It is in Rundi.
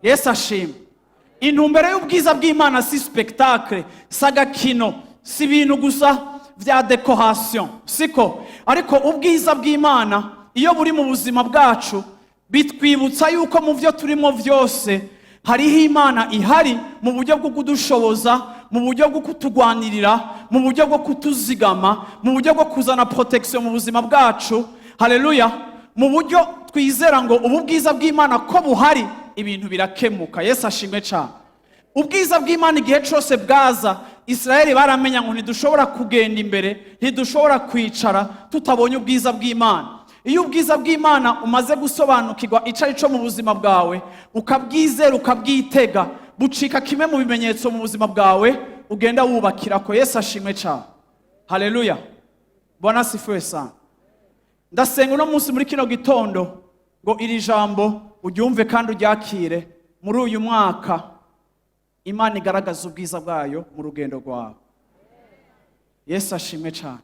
Yesu ashima. Intumbero y'ubwiza bw'Imana si spectacle, si agakino, si ibintu gusa vya décoration, siko. Ariko ubwiza bw'Imana iyo buri mu buzima bwacu, bitwibutsa yuko mu byo turimo byose hariho Imana ihari, mu buryo bwo kudushoboza, mu buryo bwo kutugwanirira, mu buryo bwo kutuzigama, mu buryo bwo kuzana protection mu buzima bwacu. Haleluya! Mu buryo twizera ngo ubu bwiza bw'Imana ko buhari, ibintu birakemuka. Yesu ashimwe cyane. Ubwiza bw'Imana igihe cyose bwaza, Israeli baramenya ngo ntidushobora kugenda imbere, ntidushobora kwicara tutabonye ubwiza bw'Imana. Iyo ubwiza bw'Imana umaze gusobanukirwa icyo ari cyo mu buzima bwawe, ukabwizera, ukabwitega, bucika kimwe mu bimenyetso mu buzima bwawe ugenda wubakira ko. Yesu ashimwe cyane. Haleluya! Bwana asifiwe sana. Ndasenga uno munsi muri kino gitondo ngo iri jambo uryumve kandi uryakire. Muri uyu mwaka Imana igaragaza ubwiza bwayo mu rugendo rwawe. Yesu ashimwe cyane.